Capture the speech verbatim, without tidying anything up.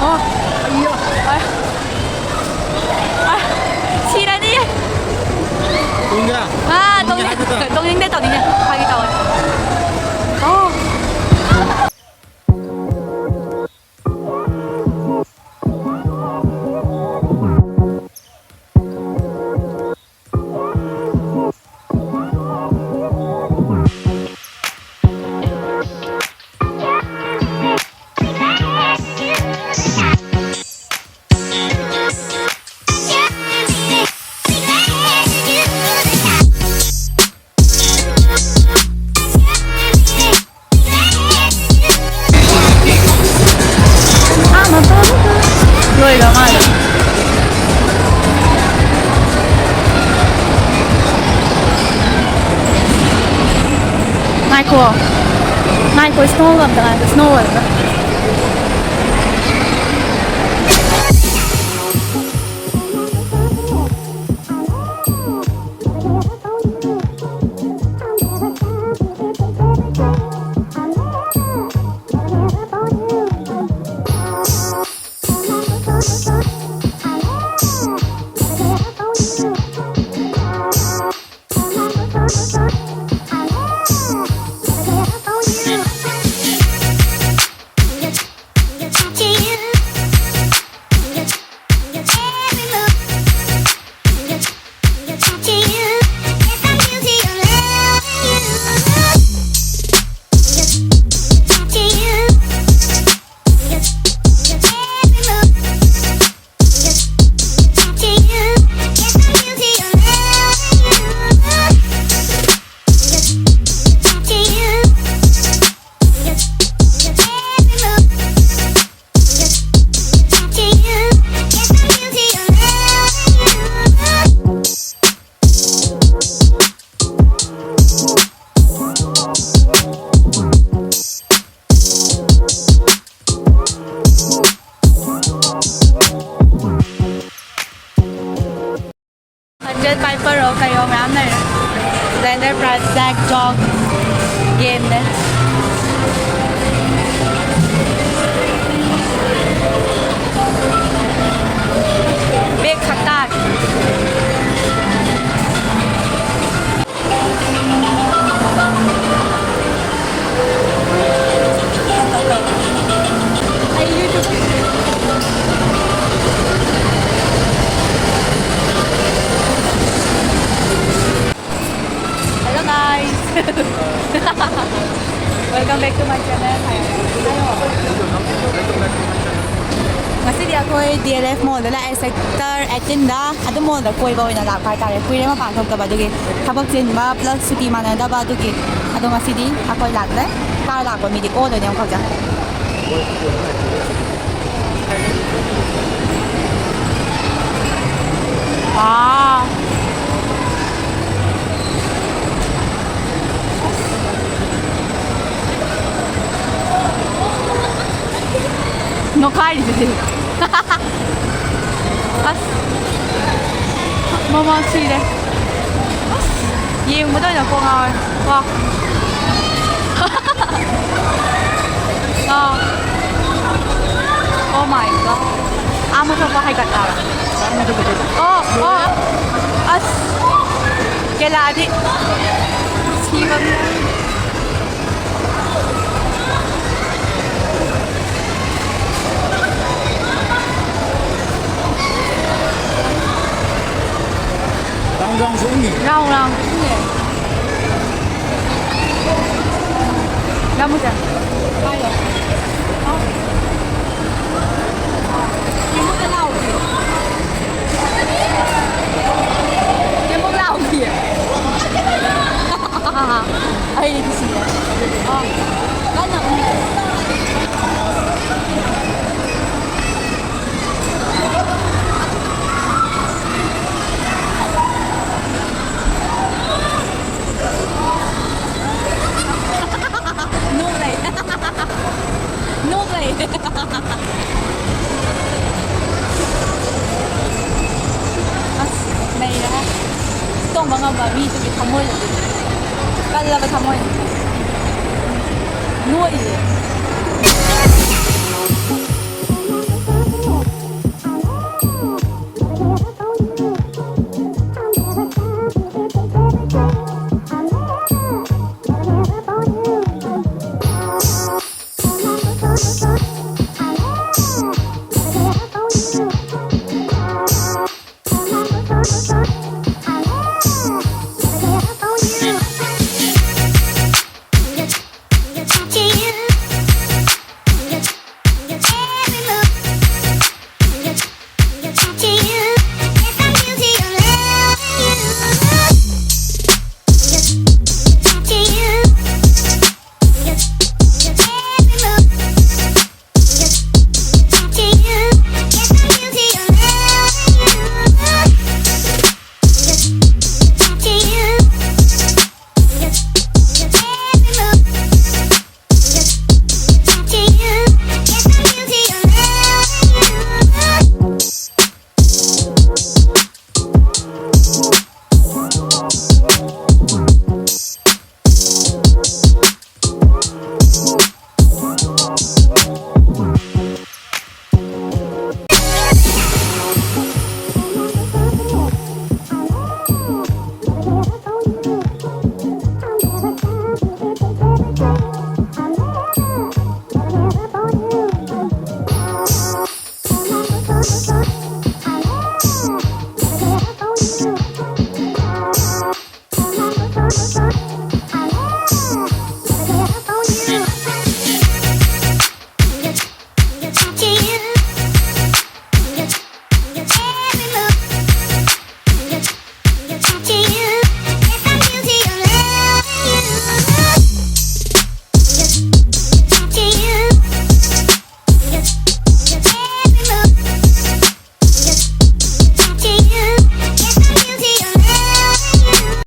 ꯑꯣ, ꯑꯩꯌꯥ꯫ ꯑ, ꯑ, ꯁꯤꯔꯅꯤ꯫ ꯇꯣꯡꯅꯤꯡꯗ꯭ꯔꯥ? ꯑꯥ, ꯇꯣꯡꯅꯤꯡ-, ꯍꯥꯏꯕꯗꯣ꯫ ꯇꯣꯡꯅꯤꯡꯗꯦ, ꯇꯣꯡꯅꯤꯡꯗꯦ꯫ ꯐꯥꯒꯤ ꯇꯧꯕꯅꯦ꯫ ꯑꯣ꯫ ꯂꯣꯏꯈ꯭ꯔ ꯃꯥꯜꯂꯦ꯫ ꯉꯥꯏꯈꯣ꯫ ꯉꯥꯏꯈꯣ, snow ꯑꯝꯇ ꯉꯥꯏꯈꯣ, snow ꯑꯣꯏꯕ꯭ꯔꯥ? Hundred Piper ꯔꯣ ꯀꯩꯔꯣ ꯃꯌꯥꯝ ꯂꯩꯔꯦ꯫ Xander Price, Black Dog game ꯅꯦ꯫ ꯑꯩꯈꯣꯏ ꯗꯤ ꯑꯦꯜ ꯑꯦꯐ ꯃꯣꯜꯗ ꯂꯥꯛꯑꯦ, ꯁꯦꯛꯇꯔ ꯑꯩꯠꯇꯤꯟꯗ꯫ ꯑꯗꯨ ꯃꯣꯜꯗ ꯀꯣꯏꯕ ꯑꯣꯏꯅ ꯂꯥꯛꯄ ꯍꯥꯏꯇꯥꯔꯦ꯫ ꯀꯨꯏꯔꯦ ꯃꯄꯥꯟ ꯊꯣꯛꯇꯕ, ꯑꯗꯨꯒꯤ ꯊꯕꯛ ꯆꯤꯟꯕ ꯄ꯭ꯂꯁ ꯁꯨꯇꯤ ꯃꯥꯟꯅꯗꯕ, ꯑꯗꯨꯒꯤ꯫ ꯑꯗꯣ ꯉꯁꯤꯗꯤ ꯑꯩꯈꯣꯏ ꯂꯥꯛꯇ꯭ꯔꯦ꯫ ꯀꯥꯔ ꯂꯥꯛꯄ ꯃꯤꯗꯤ ꯑꯣꯗꯣꯏꯅꯦ ꯑꯃꯨꯛ ꯍꯧꯖꯤꯛ꯫ ꯑꯥ꯫ ꯅꯣꯛꯈꯥꯏꯔꯤꯁꯤꯗꯤ꯫ ꯑꯁ꯫ ꯃꯃꯥ ꯁꯤꯔꯦ꯫ ꯑꯁ꯫ ꯌꯦꯡꯕꯗ ꯑꯣꯏꯅ ꯀꯣꯛ ꯉꯥꯎꯔꯦ꯫ ꯀꯣ꯫ ꯑꯥ꯫ Oh my God꯫ ꯑꯥ ꯃꯊꯛꯇ ꯍꯥꯏꯒꯠꯂꯛꯑꯕ꯫ ꯑꯣ, ꯑꯣ꯫ ꯑꯁ꯫ ꯀꯦꯂꯥꯗꯤ ꯁꯤꯕ ꯃꯤ꯫ ꯔꯥꯎꯟ ꯔꯥꯎꯟ ꯆꯠꯂꯤꯅꯦ꯫ ꯔꯥꯎꯟ ꯔꯥꯎꯟ ꯆꯠꯂꯤꯅꯦ꯫ ꯂꯥꯃꯨꯁꯦ꯫ ꯀꯥꯏꯗ? ꯀꯦꯝꯕꯨꯛꯇ ꯂꯥꯎꯁꯦ꯫ ꯀꯦꯝꯕꯨꯛ ꯂꯥꯎꯁꯦ꯫ ꯑꯩꯗꯤ ꯁꯤꯔꯦ꯫ ꯑꯥ꯫ ꯀꯟꯅ ꯎꯪꯉꯦ꯫ ꯅꯣꯛ ꯂꯩ꯫ ꯅꯣꯛ ꯂꯩ꯫ ꯑꯁ, ꯅꯩꯔꯦꯍꯦ꯫ ꯇꯣꯡꯕ ꯉꯝꯕ ꯃꯤꯗꯨꯒꯤ ꯊꯃꯣꯏꯗꯨꯗꯤ꯫ ꯀꯜꯂꯕ ꯊꯃꯣꯏꯅꯤ꯫ ꯅꯣꯛꯏꯌꯦ꯫